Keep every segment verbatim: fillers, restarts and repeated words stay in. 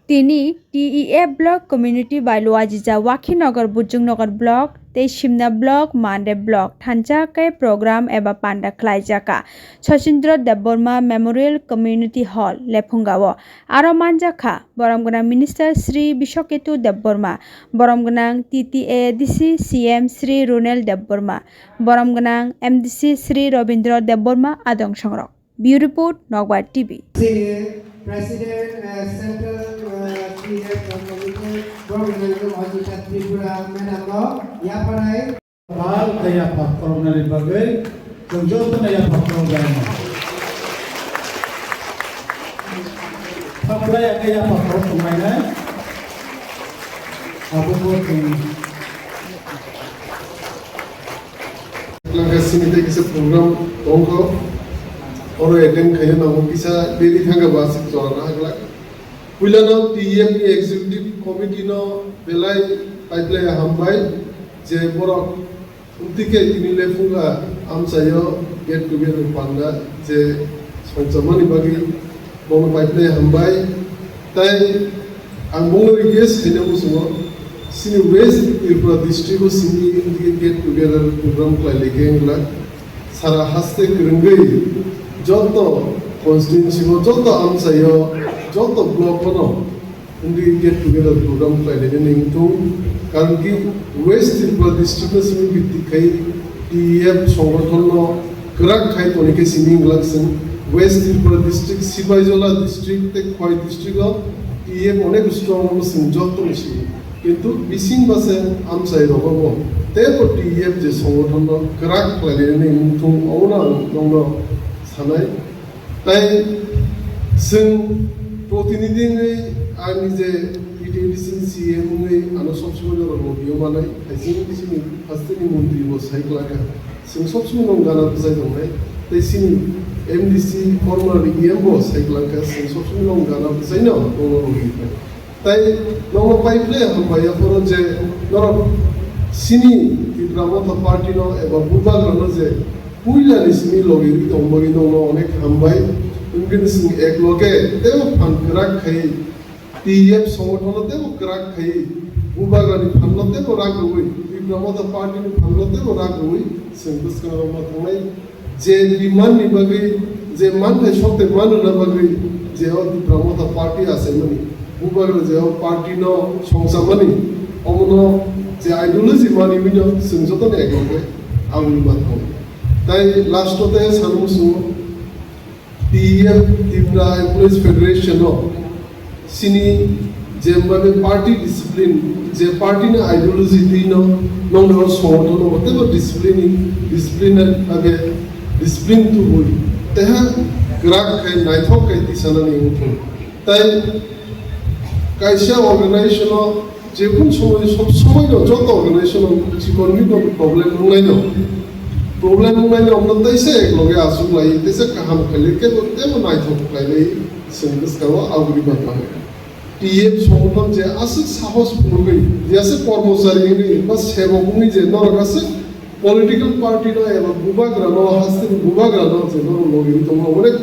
Tini T E F block community bai Luajija Wakhinagar, Bujungnagar block tei Simna block, Mande block thansa khe program eba panda khlaijak kha Sachindra Debbarma Memorial Community Hall, Lephunga o. Aro manjak kha borom gwnang Minister Shri Biswaketu Debbarma, borom gwnang T T A D C C M Shri Ronel Debbarma, borom gwnang M D C Shri Robindra Debbarma adong songrok. Bureau Report, Nokbar T V. Chini President, uh, Central, uh, T F Committee, Prof. Ajita Tripura Madam no yapharai. Bal khe yapha khoroknani bagwi, chwng jotono yapha khorokjaima. Thaplai ya khe yapha khorok tonglainai. Abo bo chwng Langka sini tei kisa program tongkho. Oro attend khaina nango kisa deri thangkha ba aswk jora naha glak. Puilano T E F ni executive committee no belai paiplai hambai je borok tike tini le phunga amchaio get together panda je songchamani bagwi bono paiplai hambai. Tai ang bono request khaina muchungo, sini West Tripura district o sini get together program khlai lai khe wngla. Sara haste kwrwngwi joto constituency o, joto amchaio, joto block o no wngwi get together program khlai lai nini wngthung. Karon ki West Tripura district o simi bhitti khai T E F songothon no kwrak khai toni khe simi wngla chwng West Tripura district, Sipaijola district tei Khowai district o T E F onek strong omo chwng joto ni simi. Kintu bising ba se amchai rogo bo teibo T E F je songothon no kwrak khlai lai nini wngthung, omo no ang nongno sanai. Tai chwng protinidhi wngwi ani je T T A D C ni C E M wngwi ano sob somoi norok lobio manai, hai chini bisingni hasteni montri bo sai kwlangkha. Chwng sob somoi nwng gana bwchai tongnai. Tei chini M D C former E M bo sai kwlangkha, chwng sob somoi nwng gana bwchaino nwng logi kha. Tai nono pai ple hambai aphoro je norok sini Tipra Motha Party no eba Bubagra no je puila ni simi logi ri tong bagwi nono onek hambai. Wngkhe chwng ek loge tebo phan kwrak khai T E F songothon no tebo kwrak khai Bubagra ni phan no tebo rak rwui, Tipra Motha Party ni phan no tebo rak rwui chwng bwskango ma thangnai. Je demand ni bagwi, je manthai sokte manrwna bagwi, je o Tipra Motha Party achaimani, Bubagra je o party no songchamani, omono je ideology manwi wino chwng jotono ekloge aboni mathang. Tai last o tai sanu muchungo T E F, Tipra Employees Federation o sini jembabe party discipline, je party ni ideology twi no nongni o songothon o tebo discipline, discipline age discipline tubui teha kwrak khai naithok khai tisanani wngthung. Tai kaisa organization o jekun somoi sob somoi no joto organization o chikon mikon problem wngnai no, problem wngnai no omno teisa ekloge asuk lai teisa kaham khai le kebo tebo naithok khai le. Chwng bwskango aboni bagwi T F songothon je aswk sahos phunugwi, je aswk kormochari wngwi ba sebok wngwi je norok aswk political party no eba bubagra no, hasteni bubagra no je norok logi wngwi tongma onek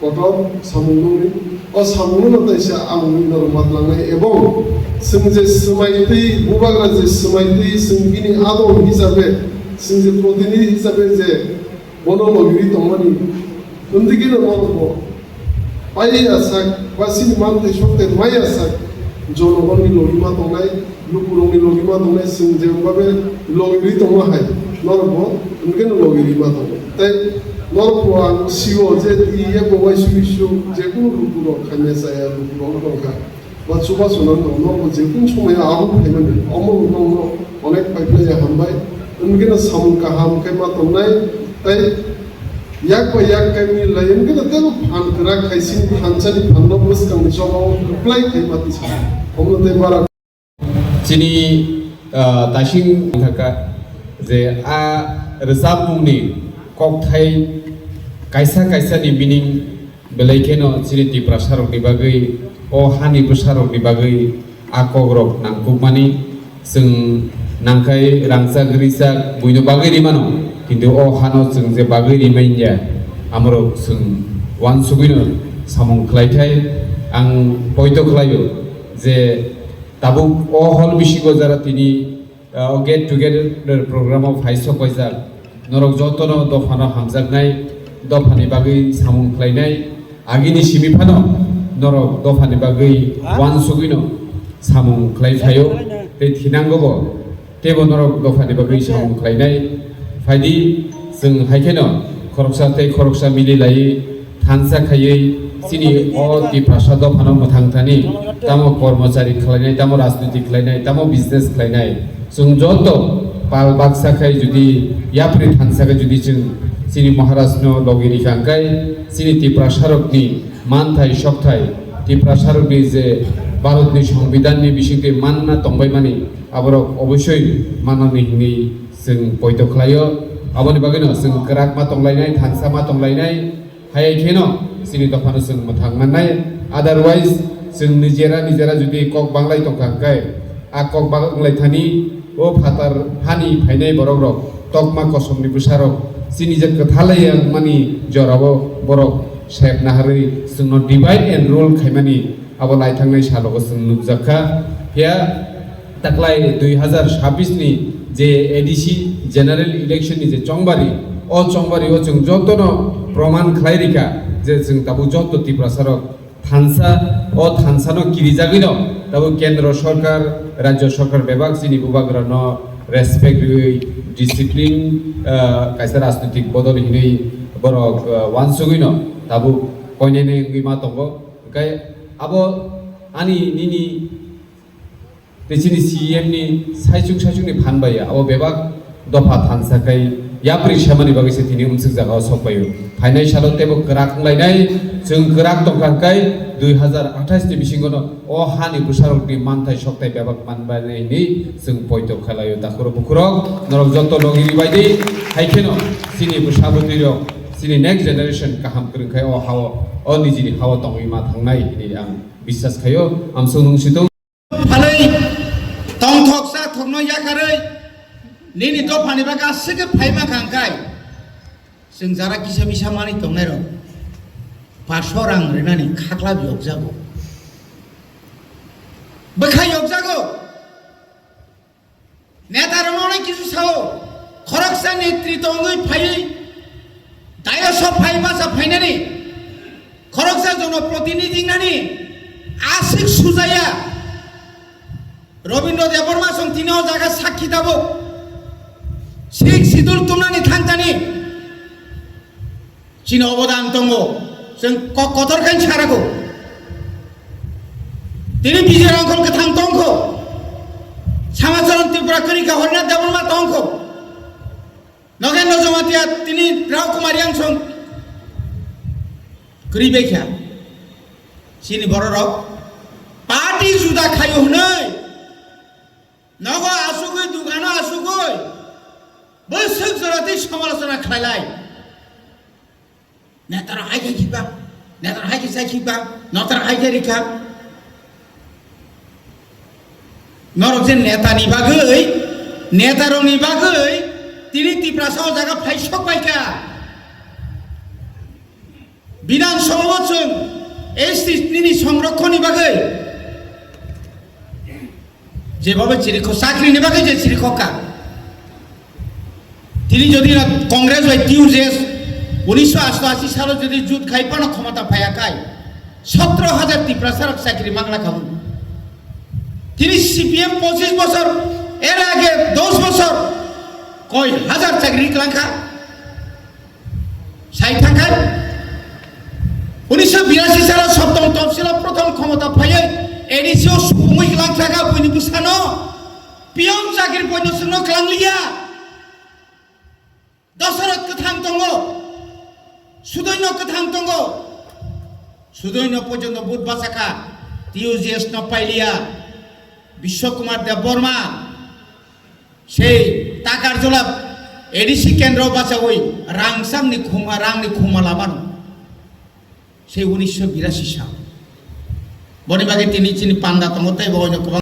kotor samung nungwi. O samung no taisa ang wngwi norok matlangnai ebong chwng je swmai twi, bubagra je swmai twi chwng bini adong hisabe, chwng je protinidhi hisabe je bono logiri tongmani, wngwi khe no norok bo pai ya sak, ba chini manthai sokte mai ya sak, jonogonni logima tongnai, lukurokni logima tongnai, chwng je wngbabe logiri tongma hai, norok bo wngwi khe no logirima tongnai. Tai norok bo ang sio je iya bo waisu isu je kunu lukurok khaina chaya lukurok wng tongkha. Ba chubachu nang tong, norok je kunu somoyo abo phaimani, omo nokno onek paiplai hambai, wngkhe no samung kaham khe ma tongnai, tai yak bai yak khe mil lai, wngkhe no teibo phan kwrak khai sini thansani phanno bwskangni jobao reply khai ma tisa, omo tei bara. Chini, ah, Taising thaka je a rwchapmungni kokthai kaisa kaisa ni meaning Belai kheno chini Tiprasarokni bagwi, o hani bwsarokni bagwi a kokrok nangkukmani, chwng nangkhai rangchak rijak buino bagwi rimano, kintu o hano chwng je bagwi rimanya, amorok chwng uansugwino samung khlaithai. Ang poito khlaio je tabuk o hall bisingo jara tini, ah, o get together program o phai sok paijak, norok jotono dophano hamjaknai, dophani bagwi samung khlainai, agini simi phano norok dophani bagwi uansugwino samung khlai phaio, tei thinango bo. Teibo norok dophani bagwi samung khlainai. Phaidi, chwng hai kheno khoroksa tei khoroksa mili laiwi thansa khaiwi chini o Tiprasa dophano mwthang thani, tamo kormochari khlainai, tamo rajniti khlainai, tamo business khlainai, chwng joto pal baksa khai jodi yapri thansa khai jodi chwng chini Maharajno logi rikha hwnkhe chini Tiprasarokni manthai sokthai, Tiprasarokni je Bharatni Songbidanni bisingtwi manna tongbaimani, aborok oboisoi manani hinwi chwng poito khlaio. Aboni bagwino chwng kwrak ma tonglainai, thansa ma tonglainai, hayai kheno chini dophano chwng mwthang mannai. Otherwise, chwng nijera nijera jodi kok banglai tongkha hwnkhe, a kok banglai thani o phatar hani phainai borokrok, tokma kosomni bwsarok, chini je kwthalai wngmani jorao borok sep naharwi chwngno divide and rule khaimani abo naithangnai salogo chwng nukjakha. Phiya taklai dui hazar sabbish ni je A D C general election ni je chongbari, o chongbari o chwng jotono proman khlai rikha je chwng tabuk joto Tiprasarok thansa, o thansano kirijagwino tabuk kendro sorkar, rajyo sorkar bebak chini bubagrano respect rwui discipline, ah, kaisa rajnitik bodol hinwi borok, ah, uansugwino tabuk koinene wngwi ma tongo. Hwnkhe abo ani nini tei chini C E M ni saichung saichungni phan bai abo bebak dopha thansa khai yapri semani bagwi se tini umswk jagao sok paio. Phainai salo teibo kwrak wnglainai, chwng kwrak tongkha hwnkhe dui hazar athais ni bisingono o hani bwsarokni manthai sokthai bebak manbainai hinwi chwng poito khlaio. Takhurok bukhurok norok joto logi ribaidi, hai kheno chini bwsa bwtwirok chini next generation kaham kwrwng khai o hao, o nijini hao tongwi ma thangnai hinwi ang biswas khaio. Amsung nung situng. Phalwi tongthok chathokno yakarwi nini dophani bagwi aswk khe phaima kha hwnkhe, chwng jara kisa misa manwi tongnairok paso rang rwnani khaklap yokjago, bwkha yokjago. Netarokno onek kisu sao, khoroksa netrito wngwi phaiwi, dayoso phai bacha phainani, khoroksa jonoprotinidhi wngnani aswk sujaya. Robindra Debbarma chwng tini o jaga sakhi tabuk, Sixth Schedule tumnani thangtani. Chini obodan tongo, chwng kok kotor khe sarago. Tini Bijay Rangkhol kwthang tongkho, Samacharan Tripura kwrwi kha, Harinath Debbarma tongkho, Nogendra Jamatia, tini Rao Kumar Reang chwng kwrwi bai kha. Chini bororok party juda khaio hwnwi nogo asugwi, dukano asugwi, bwswk jora tei samalochona khlailai. Netarok hai khe khiba, netarok hai khe chai khiba, notarok hai khe rikha. Norok je netani bagwi, netarokni bagwi tini Tiprasa o jaga phai sok bai kha. Bidhan Sabha o chwng S T nini songrokhoni bagwi, jebaba chirikho, chakrini bagwi je chirikho ka. Tini jodi na Congress bai T U J S unisho asto ashi salo jodi jut khai phano khomota phaiya khai, sotro hajar Tiprasa rok chakri mangla khamu. Tini C P M pochis bosor, er age dos bosor koi hajar chakri riklang kha. Sai thangkhai, unisho birasi salo Saptam Topsilo prothom khomota phaiwi A D C o supungwi langthaka buini bwsano piyong chakri poino chwngno klangliya. Dosarot kwthang tongo, Sudoino kwthang tongo, Sudoino porjonto vote bachakha, T U J S no pailiya, Bishwa Kumar Debbarma, Sei Takarjala A D C kendro bachawi rang samni khuma, rangni khuma labano. Sei unisho birasi sa. Boni bagwi tini chini panda tongo tei bo oino kwbang.